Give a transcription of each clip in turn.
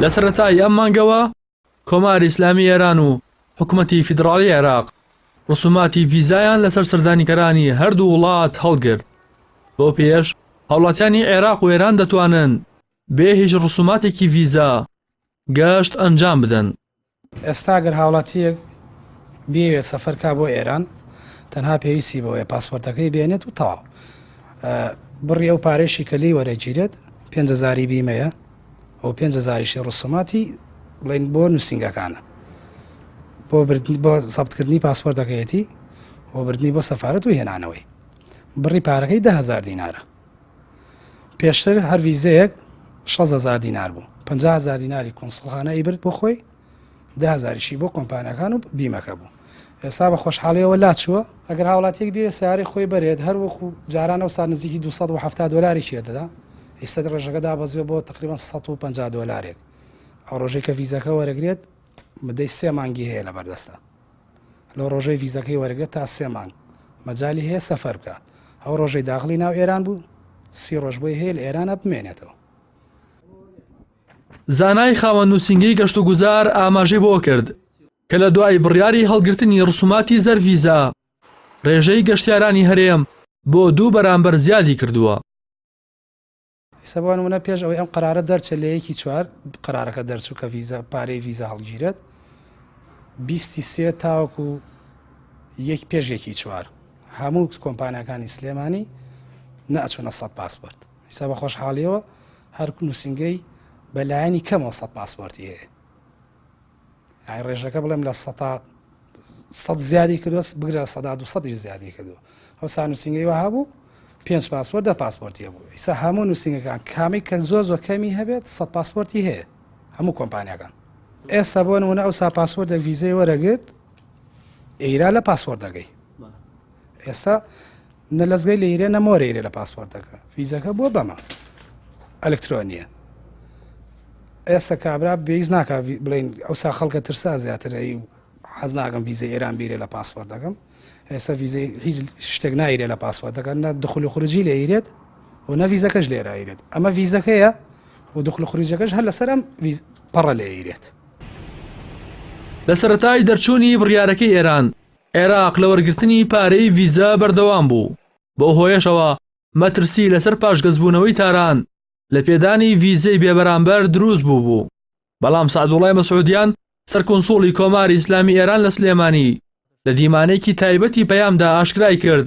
لە سەرەتای ئەم مانگەوە کۆماری ئیسلامی ئێران و حکومەتی فیدڕاڵی عێراق ڕسوماتی ڤیزایان لەسەر سەردانیکەرانی هەردوو وڵات هەڵگرت، بەو پێیەش هاوڵاتیانی عێراق و ئێران دەتوانن بێ هیچ ڕسوماتێکی ڤیزا گەشت ئەنجام بدەن. ئێستا گەر هاوڵاتییەک بیەوێت سەفەر کا بۆ ئێران تەنها پێویستی بەوەیە پاسپۆرتەکەی بێنێت و تەواو. بڕی ئەو پارەیشی کە لێی وەرەگیرێت پێنج هەزاری بیمەیە و پێنج هەزاریشی ڕسوماتی بڵێن بۆ نووسینگەکانە بۆ بۆ زەبتکردنی پاسپۆرتەکەیەتی و بردنی بۆ سەفارەت و هێنانەوەی بڕی پارەکەی 10هزار دینارە. پێشتر هەر ڤیزەیەک 6 هەزار دینار بوو، 50 هەزار دیناری کونسوڵخانە ئەیبرد بۆ خۆی، 10 هەزاریشی بۆ کۆمپانیاکان و بیمەکە بوو. ئێستا بە خۆشحاڵیەوە لاچووە. ئەگەر هاوڵاتیەک بێ سیارەی خۆی بەرێت هەر وەکو جاران ئەوسا نزیکی 270 دۆلارێکی ئەدەدا، ئیستا ڕێژەکە دابەزیوە بۆ تقریبا 150 دۆلارێک. ئەو ڕۆژەی کە ڤیزەکە وەرەگرێت مدەی سێ مانگی هەیە لەبەردەستە. لەو ڕۆژەی ڤیزەکەی وەرگرت تا سێ مانگ مەجالی هەیە سەفەر بکا. ئەو ڕۆژەی داخڵی ناو ئێران بوو 30 ڕۆژ بۆی هەیە لە ئێرانا بمێنێتەوە. زانای خاوەن نووسینگەی گەشتوگوزار ئاماژەی بەوە کرد کە لە دوای بڕیاری هەڵگرتنی ڕسوماتی زەر ڤیزا، ڕێژەی گەشتیارانی هەرێم بۆ دوو بەرامبەر زیادی کردووە. ئیستا بۆ نمونە پێش ئەوەی ئەم قەرارە دەرچێت لە یەکی چوار قەرارەکە دەرچوو کە ڤیزا پارەی ڤیزا هەڵگیرێت بیستی سێ تاوەکو یەک پێش یەکی چوار هەموو کۆمپانیاکانی سلێمانی نەچوونە سەد پاسپۆرت ئیستا بە خۆشحاڵیەوە هەر نووسینگەی بەلایەنی کەمەوە سەد پاسپۆرتی هەیە یانی ڕێژەکە بڵێم لە سەتا سەد زیادی کردووە بگرە سەدا دو سەدیش زیادی کردووە ئەو سا نووسینگەی وەها بوو پێنج پاسپۆرت دە پاسپۆرتی هەبوو ئیسا هەموو نووسینگەکان کامی کە زۆر زۆر کەمی هەبێت سەد پاسپۆرتی هەیە هەموو کۆمپانیاکان ئێستا بۆ نمونە ئەو سا پاسپۆرتێک ڤیزەی وەرەگرت ئیرا لە پاسپۆرتەکەی ئێستا نە لەزگەی لێیرێ نە مۆرەیرێ لە پاسپۆرتەکە ڤیزەکە بووە بەمە ئەلکترۆنیە ئێستا کابرا بێیز ناکا بڵین ئەوسا خەڵکە ترسا زیاتر ئەی حەز ناکەم ڤیزەی ئێران بیرێ لە پاسپۆرتەکەم ئێستا ڤیزەی هیچ شتێک نایرێ لە پاسپۆرتەکە نە دخول و خروجی لێیرێت و نە ڤیزەکەش لێرایرێت ئەمە ڤیزەکەیە و دخول و خروجەکەش هەر لەسەر ئەم پەڕە لێیرێت. لە سەرەتای دەرچوونی بڕیارەکەی ئێران، عێراق لە وەرگرتنی پارەی ڤیزە بەردەوام بوو، بەو هۆیەشەوە مەترسی لەسەر پاشگەزبوونەوەی تاران لە پێدانی ڤیزەی بێبەرامبەر دروست بووبوو، بەڵام سەعدوڵای مەسعودیان سەرکونسوڵی کۆماری ئیسلامی ئێران لە سلێمانی لە دیمانەیەکی تایبەتی پەیامدا ئاشکرای کرد،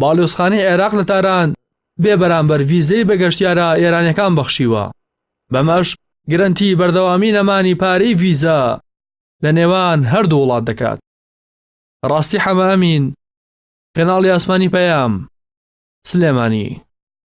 باڵیۆزخانەی عێراق لە تاران بێبەرامبەر ڤیزەی بە گەشتیارە ئێرانیەکان بەخشیوە، بەمەش گرەنتی بەردەوامی نەمانی پارەی ڤیزە لە نێوان هەردوو وڵات دەکات. ڕاستی حەمە ئەمین، کەناڵی ئاسمانی پەیام، سلێمانی.